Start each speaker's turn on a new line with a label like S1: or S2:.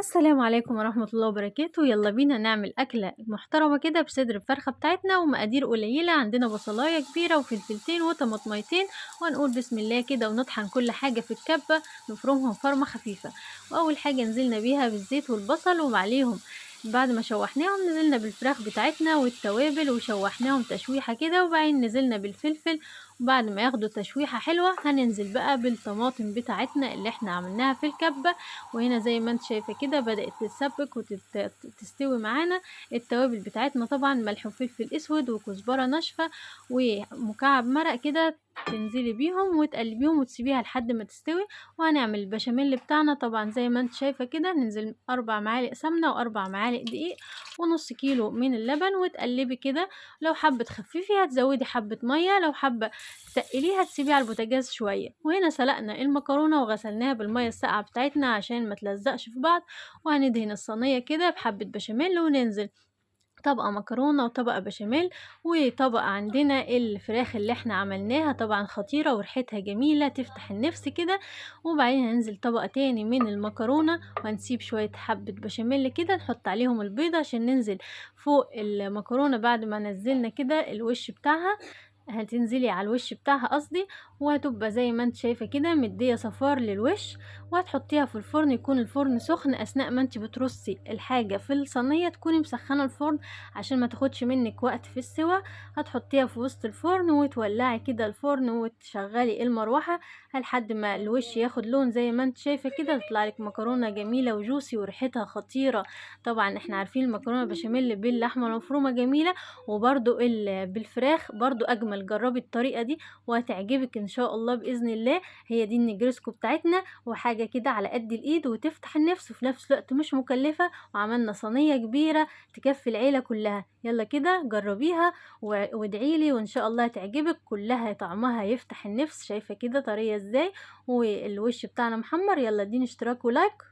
S1: السلام عليكم ورحمة الله وبركاته. يلا بينا نعمل أكلة محترمة كده بصدر الفرخة بتاعتنا ومقادير قليلة. عندنا بصلاية كبيرة وفلفلتين وطماطميتين، وهنقول بسم الله كده ونطحن كل حاجة في الكبة، نفرمهم فرمة خفيفة. وأول حاجة نزلنا بيها بالزيت والبصل، وعليهم بعد ما شوحناهم نزلنا بالفراخ بتاعتنا والتوابل وشوحناهم تشويحة كده، وبعدين نزلنا بالفلفل. وبعد ما ياخدوا تشويحة حلوة هننزل بقى بالطماطم بتاعتنا اللي احنا عملناها في الكبة. وهنا زي ما انت شايفة كده بدأت تتسبك وتستوي معانا. التوابل بتاعتنا طبعا ملح وفلفل اسود وكزبرة ناشفة ومكعب مرق كده، تنزلي بيهم وتقلبيهم وتسيبيها لحد ما تستوي. وهنعمل البشاميل بتاعنا طبعا زي ما انت شايفة كده، ننزل 4 معالق سمنة و4 معالق دقيق ونص كيلو من اللبن، وتقلبي كده. لو حابة تخففي هتزودي حبة مية، لو حابة تقليها تسيبيها على البوتاجاز شوية. وهنا سلقنا المكرونة وغسلناها بالمية الساقعة بتاعتنا عشان ما تلزقش في بعض. وهندهن الصينية كده بحبة بشاميل وننزل طبقة مكرونة وطبقة بشاميل وطبقة عندنا الفراخ اللي احنا عملناها، طبعا خطيرة وريحتها جميلة تفتح النفس كده. وبعدين هننزل طبقة تاني من المكرونة وهنسيب شوية حبة بشاميل كده، نحط عليهم البيض عشان ننزل فوق المكرونة بعد ما نزلنا كده الوش بتاعها، هتنزلي على الوش بتاعها قصدي، وهتبقى زي ما انت شايفة كده مدية صفار للوش. وهتحطيها في الفرن، يكون الفرن سخن اثناء ما انت بترصي الحاجة في الصينية، تكوني مسخنة الفرن عشان ما تاخدش منك وقت في السوا. هتحطيها في وسط الفرن وتولعي كده الفرن وتشغلي المروحة لحد ما الوش ياخد لون زي ما انت شايفة كده، تطلع لك مكرونة جميلة وجوسي وريحتها خطيرة. طبعا احنا عارفين المكرونة بشاميل باللحمة المفرومة جميلة، وبرده بالفراخ برده اجمل. جربي الطريقة دي وهتعجبك ان شاء الله باذن الله. هي دي النجرسكو بتاعتنا، وحاجة كده على قد الايد وتفتح النفس وفي نفس الوقت مش مكلفة، وعملنا صينية كبيرة تكفي العيلة كلها. يلا كده جربيها وادعيلي وان شاء الله هتعجبك، كلها طعمها يفتح النفس. شايفة كده طرية ازاي والوش بتاعنا محمر. يلا اديني اشتراك ولايك.